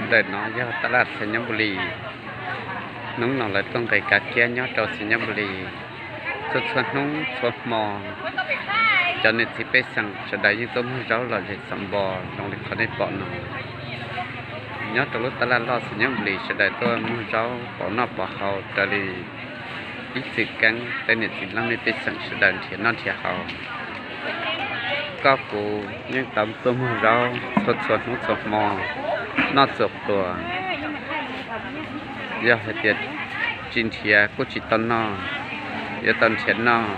Ntawm no yog taj laj Xais Nyab Npu Lis. Hnub no lawv tuaj nqis kav kiab nyob rau Xais Nyab Npu Lis. Txhua txhua hnub txhua hmo, cov niam txiv pej xeem sawv daws yeej tuaj muag zaub lom zem xav npo zoo li qhov nej pom no. Nyob rau lub taj laj loj Xais Nyab Npu Lis sawv daws tuaj muag zaub pov noj pov haus raws li ib txwm keeb tej niam txiv leej nej pej xeem sawv daws nrhiav noj nrhiav haus. Koj kuv yeej tau tuaj muag zaub txhua txhua hnub txhua hmo, noj txhua pluas. Yog hais tias tsis nrhiav kuj tsis tau noj, yuav tau nrhiav noj.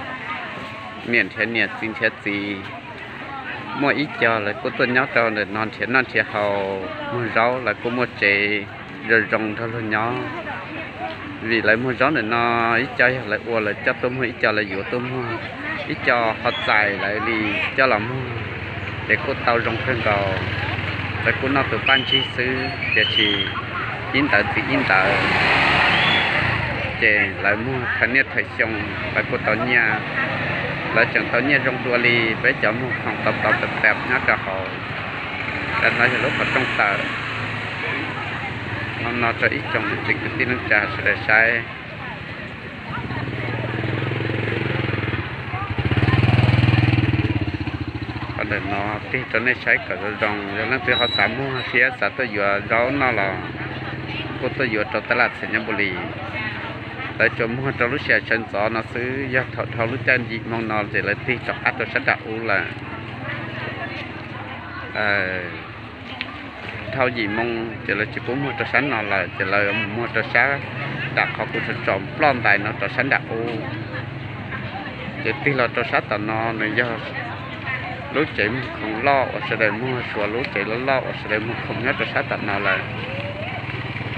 Niam nrhiav niam, txiv nrhiav txiv. Muaj ib co lawv kuj tuaj nyob rau ntawm no nrhiav noj nrhiav haus, muag zaub lawv kuj muaj tsev zoo zoo nrog luag nyob. Vim lawv muag zaub ntawm no, ib co yog lawv ua lawv coj tuaj muag, ib co lawv yuav tuaj muag, ib co ho txais lawv li coj los muag, ces kuj tau zoo kawg nkaus. Lawv kuj noj tus paj ntsig xwb, tiam sis ib ntawd txiv ib ntawd, ces lawv muag thawm niaj thawm xyoo lawv kuj tau nyiaj. Lawv tseem tau nyiaj zoo dua li peb cov muag khoom tau tau tawm tawm nyob rau hauv. Cov no yog lub qhov rooj tawm no rau ib tsoom niam txiv kwv tij neej tsa sawv daws saib. Qhov ntawm no tig rau nej saib kom zoo zoo, yog leej twg ho xav muag thiab xav tuaj yuav zaub noj los kuj tuaj yuav rau taj laj Xais Nyab Npu Lis. Lawv tsuas muag rau lub sij hawm sawv ntxov no xwb, yog thaum dhau lub caij yim moo no ces lawv tig rov qab rau sab nram ub lawm. Dhau yim moo ces lawv tsis pub muag rau sab no lawm, ces lawv mus muag rau sab nram qhov kuv tsom ploj ntais no rau sab nram ub. Ces tig los rau sab tom no nws yog lub tsev muag khoom loj uas sawv daws muag, suav lub tsev loj loj uas sawv daws muag khoom nyob rau sab tom no lawm.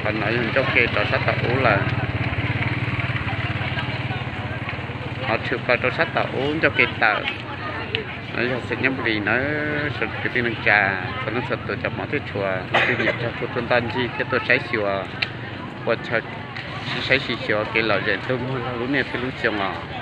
Qhov no yog ncauj ke rau sab tom ub lawm. Ho tshwm plaws rau sab tom ub ncauj ke tawm. No yog Xais Nyab Npu Lis nawb, kwv tij neej tsa txhua leej txhua tus, cov hmov thiab tshua, leej twg nyiam txog kuj tuaj ntoj ncig thiab tuaj saib xyuas, ua chaw saib xyuas kev lom zem tuaj muag lub niaj thiab lub xyoo os.